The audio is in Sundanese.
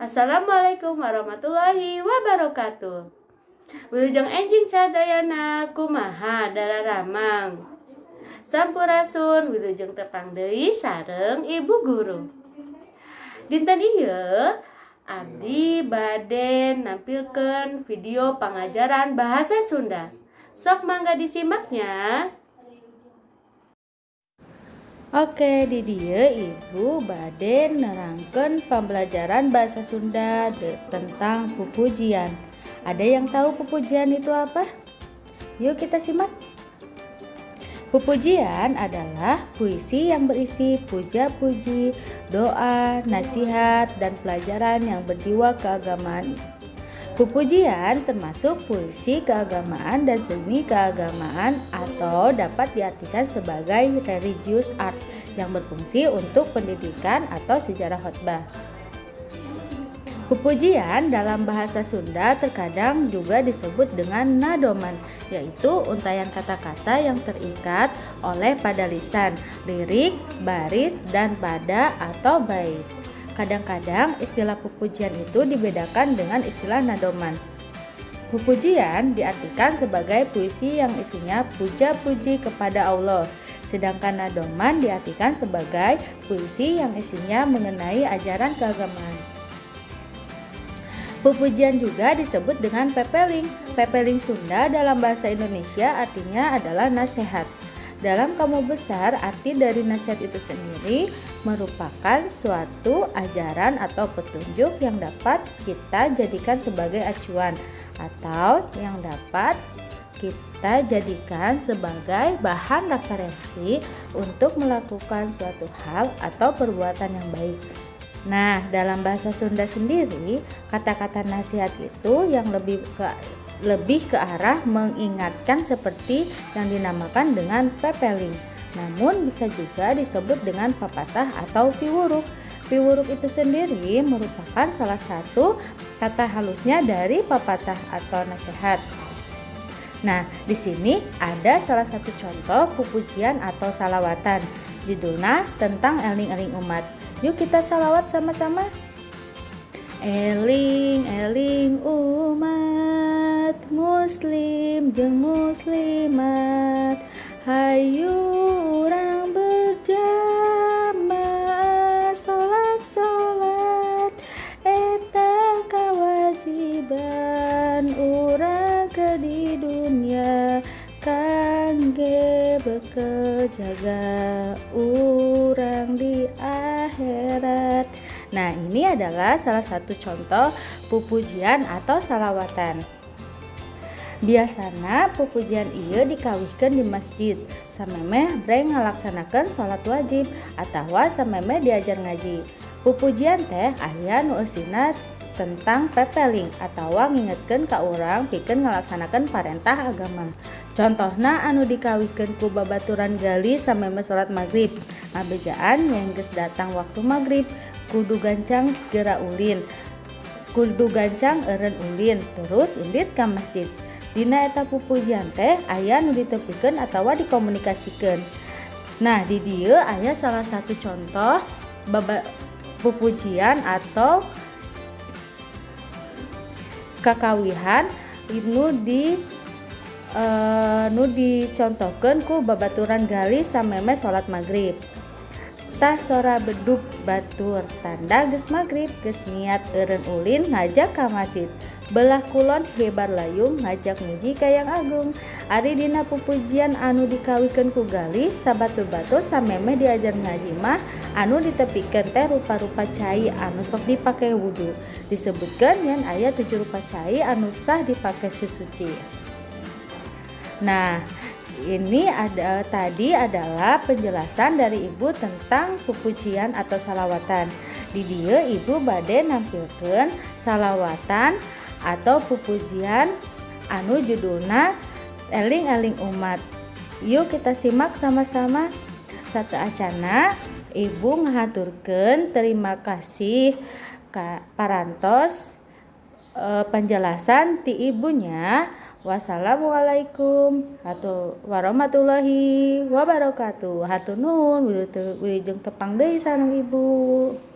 Assalamualaikum warahmatullahi wabarakatuh. Wilujeng enjing sadayana, kumaha dararamang? Sampurasun, wilujeng tepang deui sareng Ibu Guru. Dinten ieu abdi bade nampilkeun video pangajaran bahasa Sunda. Sok mangga disimaknya. Oke, di dieu Ibu bade nerangkeun pembelajaran bahasa Sunda tentang pupujian. Ada yang tahu pupujian itu apa? Yuk, kita simak. Pupujian adalah puisi yang berisi puja-puji, doa, nasihat, dan pelajaran yang berjiwa keagamaan. Pupujian termasuk puisi keagamaan dan seni keagamaan atau dapat diartikan sebagai religious art yang berfungsi untuk pendidikan atau sejarah khotbah. Pupujian dalam bahasa Sunda terkadang juga disebut dengan nadoman, yaitu untaian kata-kata yang terikat oleh pada lisan, lirik, baris, dan pada atau bait. Kadang-kadang istilah pupujian itu dibedakan dengan istilah nadoman. Pupujian diartikan sebagai puisi yang isinya puja-puji kepada Allah, sedangkan nadoman diartikan sebagai puisi yang isinya mengenai ajaran keagamaan. Pupujian juga disebut dengan pepeling. Pepeling Sunda dalam bahasa Indonesia artinya adalah nasihat. Dalam kamus besar, arti dari nasihat itu sendiri merupakan suatu ajaran atau petunjuk yang dapat kita jadikan sebagai acuan atau yang dapat kita jadikan sebagai bahan referensi untuk melakukan suatu hal atau perbuatan yang baik. Nah, dalam bahasa Sunda sendiri, kata-kata nasihat itu yang lebih ke arah mengingatkan seperti yang dinamakan dengan pepeling. Namun bisa juga disebut dengan papatah atau piwuruk. Piwuruk itu sendiri merupakan salah satu kata halusnya dari papatah atau nasihat. Nah, di sini ada salah satu contoh pupujian atau salawatan. Judulnya tentang eling-eling umat. Yuk, kita salawat sama-sama. Eling eling umat muslim jeung muslimat, hayu urang berjamaah salat salat, eta kewajiban urang ke di dunia kangge bekel jaga urang di akhirat. Nah, ini adalah salah satu contoh pupujian atau salawatan. Biasana pupujian ieu dikawihkeun di masjid samemeh breng ngalaksanakeun salat wajib atawa samemeh diajar ngaji. Pupujian teh aya nu eusina tentang pepeling atawa ngingetkeun ka urang pikeun ngalaksanakeun parentah agama. Contohna anu dikawihkeun ku babaturan Galih samemeh salat magrib. Ngabejaan yen geus datang waktu magrib, kudu gancang gera ulin. Kudu gancang eureun ulin terus indit ka masjid. Dina eta pupujian teh aya nu ditepikeun atawa dikomunikasikeun. Nah, di dieu aya salah satu contoh baba pupujian atau kakawihan nu dicontohkeun ku babaturan Galih samemeh salat magrib. Tah sora bedug batur tanda geus magrib, geus niat eureun ulin ngajak ka masjid. Belah kulon hibar layung ngajak muji ka Yang Agung. Ari dina pupujian anu dikawihkeun ku Galih sabatur-batur samemeh diajar ngaji mah anu ditepikeun teh rupa-rupa cai anu sok dipake wudu. Disebutkeun yen aya 7 rupa cai anu sah dipake susuci. Nah, ini ada tadi adalah penjelasan dari Ibu tentang pupujian atau salawatan. Di dieu Ibu bade nampilkeun salawatan atau pupujian anu judulna Eling-eling Umat. Yuk, kita simak sama-sama. Sateuacanna Ibu ngahaturkeun terima kasih ka parantos penjelasan ti ibunya. Wassalamualaikum atau warahmatullahi wabarakatuh. Hatur nuhun, wilujeng tepang deui sareng Ibu.